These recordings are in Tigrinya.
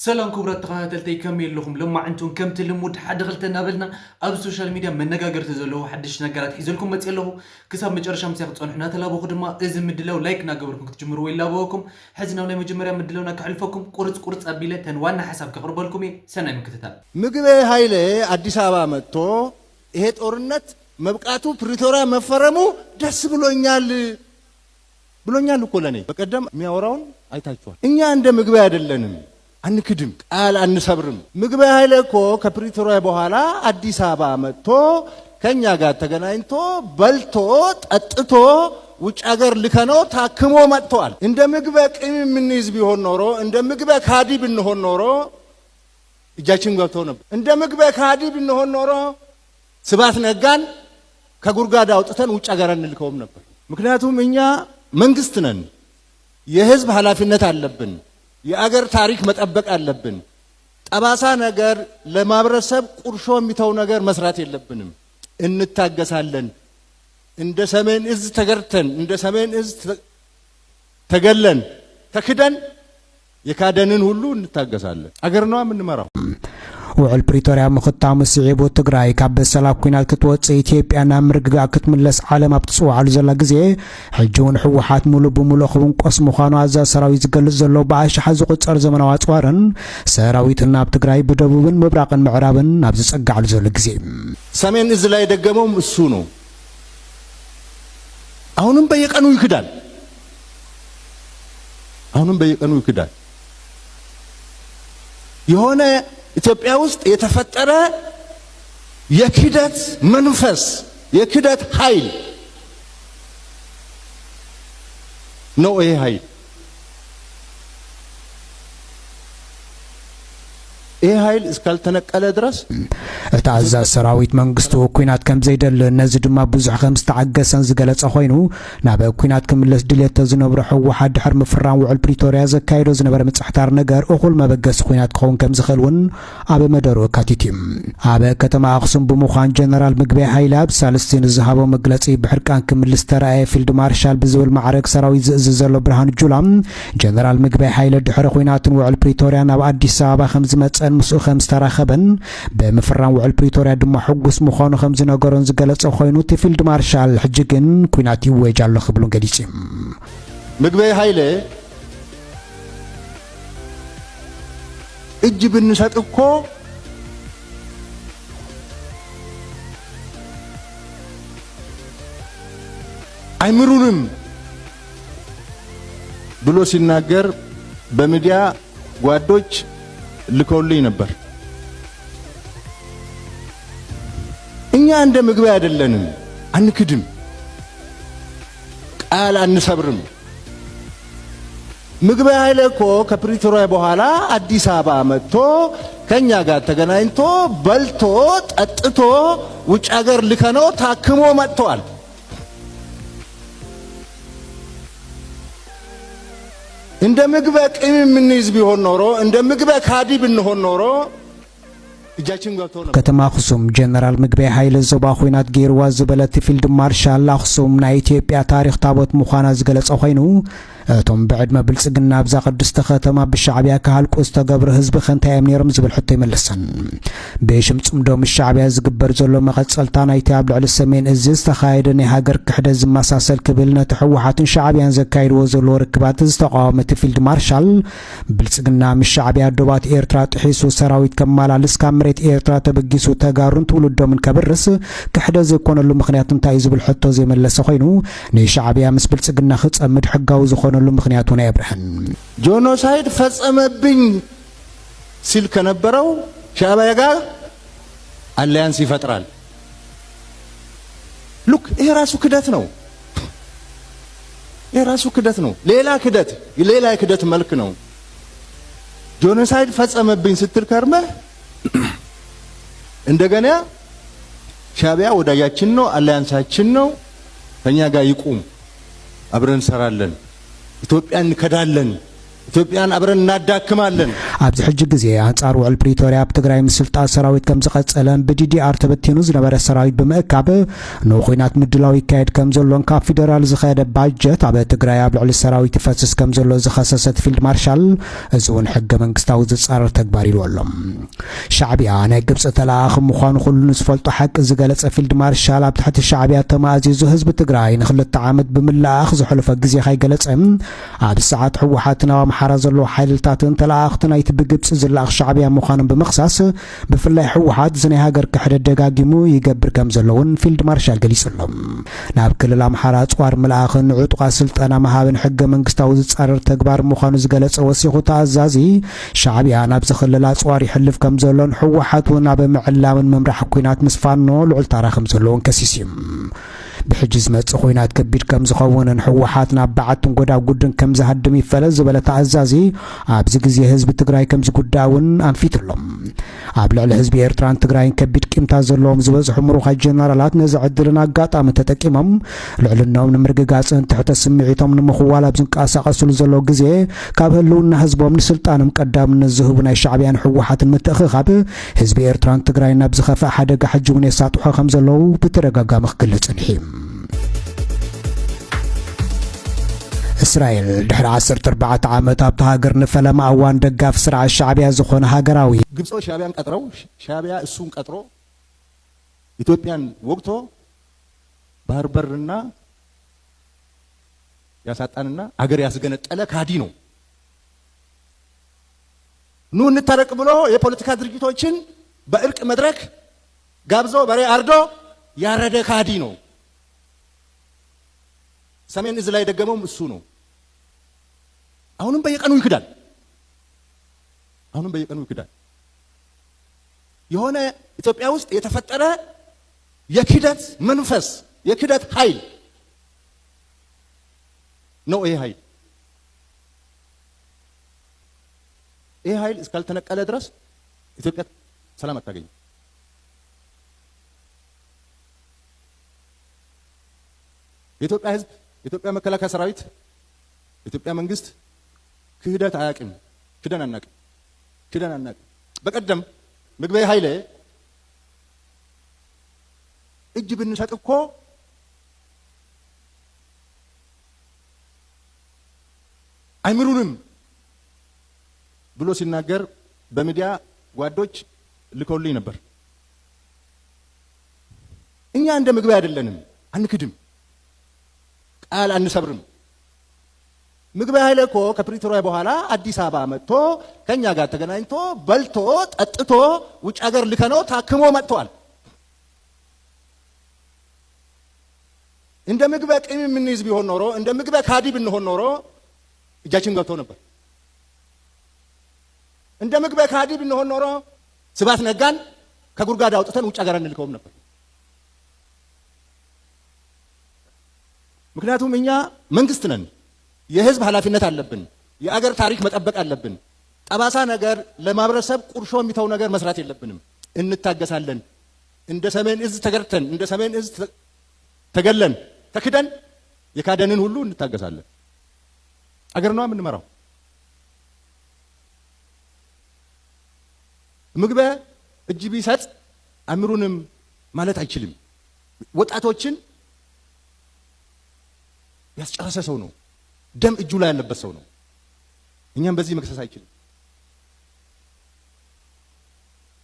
ሰላም ክቡራት ተኸታተልተይ፣ ከመይ ኣለኹም? ሎማዕንቲ እውን ከምቲ ልሙድ ሓደ ክልተ እናበልና ኣብ ሶሻል ሚድያ መነጋገርቲ ዘለዉ ሓድሽ ነገራት ሒዘልኩም መፅእ ኣለኹ። ክሳብ መጨረሻ ምሳይ ክትፀንሑ እናተላበኹ ድማ እዚ ምድላው ላይክ እናገበርኩም ክትጅምርዎ ይላበወኩም። ሕዚ ናብ ናይ መጀመርያ ምድላውና ከሕልፈኩም ቁርፅ ቁርፅ ኣቢለ ተን ዋና ሓሳብ ከቕርበልኩም እየ። ሰናይ ምክትታል። ምግበይ ሃይለ ኣዲስ ኣበባ መጥቶ ይሄ ጦርነት መብቃቱ ፕሪቶሪያ መፈረሙ ደስ ብሎኛል ብሎኛል እኮ ለኔ። በቀደም የሚያወራውን አይታችኋል። እኛ እንደ ምግበይ አይደለንም፣ አንክድም፣ ቃል አንሰብርም። ምግበይ ኃይለ እኮ ከፕሪቶሪያ በኋላ አዲስ አበባ መጥቶ ከኛ ጋር ተገናኝቶ በልቶ ጠጥቶ ውጭ ሀገር ልከነው ታክሞ መጥተዋል። እንደ ምግበ ቂም የምንይዝ ቢሆን ኖሮ፣ እንደ ምግበ ካዲ ብንሆን ኖሮ እጃችን ገብተው ነበር። እንደ ምግበ ካዲ ብንሆን ኖሮ ስብሐት ነጋን ከጉድጓድ አውጥተን ውጭ ሀገር አንልከውም ነበር። ምክንያቱም እኛ መንግስት ነን፣ የህዝብ ኃላፊነት አለብን፣ የአገር ታሪክ መጠበቅ አለብን። ጠባሳ ነገር ለማህበረሰብ ቁርሾ የሚተው ነገር መስራት የለብንም። እንታገሳለን። እንደ ሰሜን እዝ ተገርተን፣ እንደ ሰሜን እዝ ተ-፣ ተገለን፣ ተክደን የካደንን ሁሉ እንታገሳለን። አገር ነዋ የምንመራው። ውዕል ፕሪቶርያ ምኽታሙ ስዒቡ ትግራይ ካብ በሰላ ኲናት ክትወፅእ፣ ኢትዮጵያ ናብ ምርግጋእ ክትምለስ ዓለም ኣብ ትፅውዓሉ ዘላ ግዜ፣ ሕጂ እውን ህወሓት ሙሉእ ብሙሉእ ክውንቆስ ምዃኑ ኣዛዚ ሰራዊት ዝገልፅ ዘሎ ብኣሽሓት ዝቑፀር ዘመናዊ ኣፅዋርን ሰራዊትን ናብ ትግራይ ብደቡብን ምብራቕን ምዕራብን ኣብ ዝፀግዓሉ ዘሎ ግዜ። ሰሜን እዝ ላይ የደገመውም እሱ ነው። አሁንም በየቀኑ ይክዳል። አሁንም በየቀኑ ይክዳል። የሆነ ኢትዮጵያ ውስጥ የተፈጠረ የክደት መንፈስ፣ የክደት ኃይል ነው ይሄ ኃይል። ይሄ ኃይል እስካልተነቀለ ድረስ እቲ ኣዛዚ ሰራዊት መንግስቱ ኲናት ከም ዘይደልን ነዚ ድማ ብዙሕ ከም ዝተዓገሰን ዝገለጸ ኮይኑ፣ ናብ ኲናት ክምለስ ድልየት ተዝነብሮ ህወሓት ድሕሪ ምፍራም ውዕል ፕሪቶርያ ዘካየዶ ዝነበረ ምጽሕታር ነገር እኹል መበገሲ ኲናት ክኸውን ከም ዝኽእል እውን ኣብ መደሩ ኣካቲቱ እዩ። ኣብ ከተማ ኣኽሱም ብምዃን ጀነራል ምግበይ ሃይለ ኣብ ሳልስቲ ንዝሃቦ መግለጺ ብሕርቃን ክምልስ ዝተራእየ ፊልድ ማርሻል ብዝብል ማዕረግ ሰራዊት ዝእዝዝ ዘሎ ብርሃኑ ጁላ፣ ጀነራል ምግበይ ሃይለ ድሕሪ ኲናትን ውዕል ፕሪቶርያ ናብ ኣዲስ ኣበባ ከም ዝመጸን ምስኡ ከም ዝተራኸበን ብምፍራም ውዕል ፕሪቶርያ ድማ ሕጉስ ምዃኑ ከም ዝነገሮን ዝገለጸ ኮይኑ፣ እቲ ፊልድ ማርሻል ሕጂ ግን ኲናት ይወጅ ኣሎ ክብሉ ገሊጹ እዩ። ምግበይ ሃይለ እጅ ብንሰጥ እኮ አይምሩንም ብሎ ሲናገር በሚዲያ ጓዶች ልከውልኝ ነበር። እኛ እንደ ምግበይ አይደለንም፣ አንክድም፣ ቃል አንሰብርም። ምግበይ ኃይለ እኮ ከፕሪቶሪያ በኋላ አዲስ አበባ መጥቶ ከኛ ጋር ተገናኝቶ በልቶ ጠጥቶ ውጭ ሀገር ልከነው ታክሞ መጥተዋል። እንደ ምግበ ቂም የምንይዝ ቢሆን ኖሮ፣ እንደ ምግበ ካዲ ብንሆን ኖሮ እጃችን ገብቶ ነበር። ከተማ ኣኽሱም ጀነራል ምግበይ ሃይለ ዞባ ኹናት ገይርዋ ዝበለ እቲ ፊልድ ማርሻል ኣኽሱም ናይ ኢትዮጵያ ታሪኽ ታቦት ምዃና ዝገለጸ ኮይኑ፣ እቶም ብዕድመ ብልጽግና ኣብዛ ቅድስቲ ከተማ ብሻዕብያ ክሃልቁ ዝተገብሩ ህዝቢ ከ እንታይ እዮም ነይሮም ዝብል ሕቶ ኣይመለሰን። ብሽም ጽምዶ ምስ ሻዕብያ ዝግበር ዘሎ መቐጸልታ ናይቲ ኣብ ልዕሊ ሰሜን እዚ ዝተኻየደ ናይ ሃገር ክሕደት ዝመሳሰል ክብል ነቲ ህወሓትን ሻዕብያን ዘካይድዎ ዘለዎ ርክባት ዝተቃወመ እቲ ፊልድ ማርሻል፣ ብልጽግና ምስ ሻዕብያ ዶባት ኤርትራ ጥሒሱ ሰራዊት ከመላልስ ካብ መሬት ኤርትራ ተበጊሱ ተጋሩን ትውልዶምን ከብርስ ክሕደት ዘይኮነሉ ምኽንያት እንታይ እዩ ዝብል ሕቶ ዘይመለሰ ኮይኑ፣ ንሻዕብያ ምስ ብልጽግና ክጸምድ ሕጋዊ ዝኾነሉ ምኽንያት እውን ኣየብርሀን። ጆኖሳይድ ፈጸመብኝ ሲል ከነበረው ሻዕብያ ጋር አሊያንስ ይፈጥራል። ሉክ፣ ይሄ ራሱ ክደት ነው። ይሄ ራሱ ክደት ነው። ሌላ ክደት፣ ሌላ የክደት መልክ ነው። ጆኖሳይድ ፈጸመብኝ ስትል ከርመህ እንደገና ሻዕብያ ወዳጃችን ነው፣ አሊያንሳችን ነው፣ ከኛ ጋር ይቁም፣ አብረን እንሰራለን፣ ኢትዮጵያ እንከዳለን ኢትዮጵያን አብረን እናዳክማለን። ኣብዚ ሕጂ ግዜ ኣንጻር ውዕል ፕሪቶርያ ኣብ ትግራይ ምስልጣን ሰራዊት ከም ዝቐጸለን ብዲዲኣር ተበቲኑ ዝነበረ ሰራዊት ብምእካብ ንኹናት ምድላው ይካየድ ከም ዘሎን ካብ ፊደራል ዝኸደ ባጀት ኣብ ትግራይ ኣብ ልዕሊ ሰራዊት ይፈስስ ከም ዘሎ ዝኸሰሰት ፊልድ ማርሻል፣ እዚ እውን ሕገ መንግስታዊ ዝጻረር ተግባር ኢሉ ኣሎ። ሻዕቢያ ናይ ግብፂ ተለኣኣኺ ምዃኑ ኩሉ ንዝፈልጦ ሓቂ ዝገለጸ ፊልድ ማርሻል፣ ኣብ ትሕቲ ሻዕቢያ ተማእዚዙ ህዝቢ ትግራይ ንክልተ ዓመት ብምልኣኽ ዝሐለፈ ግዜ ካይገለጸ፣ ኣብ ሰዓት ህወሓትን ኣብ ኣምሓራ ዘለዉ ሓይልታትን ተለኣኣኽቲ ናይቲ ብግብፂ ዝለኣኽ ሻዕቢያ ምዃኖም ብምኽሳስ፣ ብፍላይ ህወሓት እዚ ናይ ሃገር ክሕደት ደጋጊሙ ይገብር ከም ዘሎ እውን ፊልድ ማርሻል ገሊጹ ኣሎ። ናብ ክልል ኣምሓራ ኣፅዋር ምልኣኽን ንዕጡቓት ስልጠና ምሃብን ሕገ መንግስታዊ ዝፃረር ተግባር ምዃኑ ዝገለጸ ወሲኹ፣ እቲ ኣዛዚ ሻዕቢያ ናብዚ ክልል ኣፅዋር ይሕልፍ ከም ዘሎን ህወሓት እውን ኣብ ምዕላምን ምምራሕ ኲናት ምስ ፋኖ ልዑል ታራ ከም ዘለዎን ከሲሱ እዩ። ብሕጂ ዝመጽእ ኹናት ከቢድ ከም ዝኸውንን ህወሓት ናብ በዓትን ጎዳጉድን ከም ዝሃድም ይፈለጥ ዝበለ እቲ ኣዛዚ፣ ኣብዚ ግዜ ህዝቢ ትግራይ ከም ዝጉዳእ እውን ኣንፊቱ ኣሎ። ኣብ ልዕሊ ህዝቢ ኤርትራን ትግራይን ከቢድ ቂምታ ዘለዎም ዝበዝሑ ምሩኻት ጀነራላት ነዚ ዕድልን ኣጋጣሚ ተጠቂሞም ልዕልናኦም ንምርግጋጽን ትሕተ ስምዒቶም ንምኽዋል ኣብ ዝንቀሳቐስሉ ዘለዉ ግዜ ካብ ህልውና ህዝቦም ንስልጣኖም ቀዳምነት ዝህቡ ናይ ሻዕቢያን ህወሓትን ምትእኽኻብ ህዝቢ ኤርትራን ትግራይን ናብ ዝኸፍእ ሓደጋ ሕጂ እውን የሳጥሖ ከም ዘለዉ ብተደጋጋሚ ክግለጽ ጸኒሑ እዩ። እስራኤል ድሕሪ ዓሰርተ ኣርባዕተ ዓመት ኣብታ ሃገር ንፈለማ እዋን ደጋፊ ስርዓት ሻዕቢያ ዝኾነ ሃገራዊ ግብጾች ሻዕቢያን ቀጥረው ሻዕቢያ እሱን ቀጥሮ ኢትዮጵያን ወግቶ ባህር በርና ያሳጣንና አገር ያስገነጠለ ካዲ ነው። ኑ እንታረቅ ብሎ የፖለቲካ ድርጅቶችን በእርቅ መድረክ ጋብዞ በሬ አርዶ ያረደ ካዲ ነው። ሰሜን እዝ ላይ ደገመውም እሱ ነው። አሁንም በየቀኑ ይክዳል። አሁንም በየቀኑ ይክዳል። የሆነ ኢትዮጵያ ውስጥ የተፈጠረ የክደት መንፈስ፣ የክደት ኃይል ነው። ይሄ ኃይል ይሄ ኃይል እስካልተነቀለ ድረስ ኢትዮጵያ ሰላም አታገኝም። የኢትዮጵያ ህዝብ፣ የኢትዮጵያ መከላከያ ሰራዊት፣ የኢትዮጵያ መንግስት ክህደት አያውቅም። ክደን አናውቅም። ክደን አናውቅም። በቀደም ምግበይ ኃይለ እጅ ብንሰጥ እኮ አይምሩንም ብሎ ሲናገር በሚዲያ ጓዶች ልከውልኝ ነበር። እኛ እንደ ምግበይ አይደለንም፣ አንክድም፣ ቃል አንሰብርም። ምግበይ ኃይለ እኮ ከፕሪቶሪያ በኋላ አዲስ አበባ መጥቶ ከኛ ጋር ተገናኝቶ በልቶ ጠጥቶ ውጭ ሀገር ልከነው ታክሞ መጥተዋል። እንደ ምግበ ቂም የምንይዝ ቢሆን ኖሮ፣ እንደ ምግበ ካዲ ብንሆን ኖሮ እጃችን ገብቶ ነበር። እንደ ምግበ ካዲ ብንሆን ኖሮ ስብሐት ነጋን ከጉድጓድ አውጥተን ውጭ ሀገር አንልከውም ነበር። ምክንያቱም እኛ መንግስት ነን፣ የህዝብ ኃላፊነት አለብን፣ የአገር ታሪክ መጠበቅ አለብን። ጠባሳ ነገር ለማህበረሰብ ቁርሾ የሚተው ነገር መስራት የለብንም። እንታገሳለን። እንደ ሰሜን እዝ ተገርተን፣ እንደ ሰሜን እዝ ተ- ተገለን፣ ተክደን የካደንን ሁሉ እንታገሳለን። አገር ነዋ የምንመራው። ምግበ እጅ ቢሰጥ አምሩንም ማለት አይችልም። ወጣቶችን ያስጨረሰ ሰው ነው። ደም እጁ ላይ ያለበት ሰው ነው። እኛም በዚህ መክሰስ አይችልም።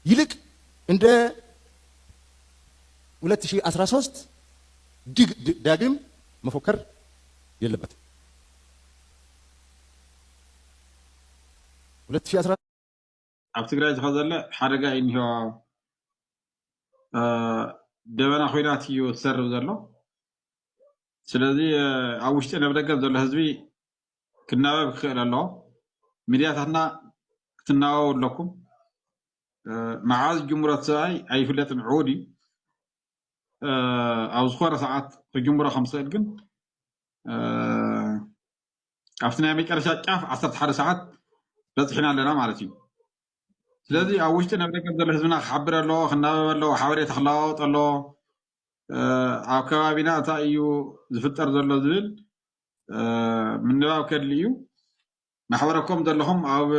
ይልቅ እንደ ሁለት ሺህ አስራ ሶስት ድግ- ድ- ዳግም መፎከር የለበትም። ሁለት ሺህ አስራ ኣብ ትግራይ ዝኸ ዘሎ ሓደጋ እዩ እኒሆ። እ፣ ደበና ኹናት እዩ ዝሰርብ ዘሎ። ስለዚ እ፣ ኣብ ውሽጥን ኣብ ደገን ዘሎ ህዝቢ ክናበብ ክኽእል ኣለዎ። ሚድያታትና ክትናበቡ ኣለኩም። እ፣ መዓዝ ጅምሮ እቲ ሰብኣይ ኣይፍለጥን፣ ዕዉድ እዩ። እ፣ ኣብ ዝኾነ ሰዓት ክጅምሮ ከም ዝኽእል ግን እ፣ ኣብቲ ናይ መጨረሻ ጫፍ ዓሰርተ ሓደ ሰዓት በፂሕና ኣለና ማለት እዩ። ስለዚ ኣብ ውሽጥን ኣብ ደገን ዘሎ ህዝብና ክሓብር ኣለዎ፣ ክናበብ ኣለዎ፣ ሓበሬታ ክለዋወጥ ኣለዎ። እ፣ ኣብ ከባቢና እንታይ እዩ ዝፍጠር ዘሎ ዝብል እ፣ ምንባብ ከድሊ እዩ። ማሕበረኮም ዘለኹም ኣብ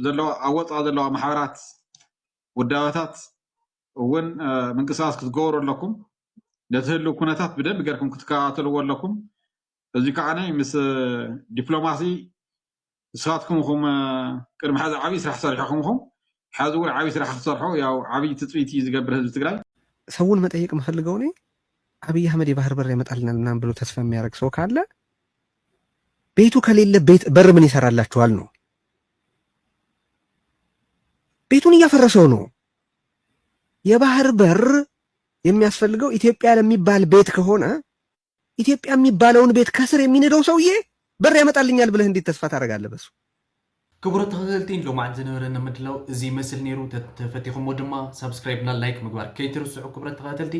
ዘለዋ ኣብ ወፃኢ ዘለዋ ማሕበራት ውዳበታት እውን ምንቅስቃስ ክትገብሩ ኣለኩም። ነቲ ህልው ኩነታት ብደንብ ገርኩም ክትከታተልዎ ኣለኩም። እዚ ከዓ ናይ ምስ ዲፕሎማሲ ንስኻትኩም ኹም ቅድሚ ሕዚ ዓብዪ ስራሕ ሰሪሕኹም ኹም ሕዚ እውን ዓብዪ ስራሕ ክትሰርሑ ያው ዓብዪ ትፅቢት እዩ ዝገብር ህዝቢ ትግራይ። ሰውን መጠየቅ የምፈልገው እኔ አብይ አህመድ የባህር በር ያመጣልናል ምናምን ብሎ ተስፋ የሚያደርግ ሰው ካለ ቤቱ ከሌለ ቤት በር ምን ይሰራላችኋል ነው። ቤቱን እያፈረሰው ነው። የባህር በር የሚያስፈልገው ኢትዮጵያ ለሚባል ቤት ከሆነ ኢትዮጵያ የሚባለውን ቤት ከስር የሚንደው ሰውዬ በር ያመጣልኛል ብለህ እንዴት ተስፋ ታደርጋለህ? በሱ ክቡራት ተኸታተልቲ፣ ሎማዓንቲ ዝነበረና ምድላው እዚ ይመስል ነይሩ። ተፈቲኹሞ ድማ ሳብስክራይብ እና ላይክ ምግባር ከይትርስዑ። ክቡራት ተኸታተልቲ፣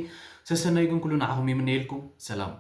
ሰሰናዩ ግን ኩሉ ንዓኹም ይምነየልኩም። ሰላም።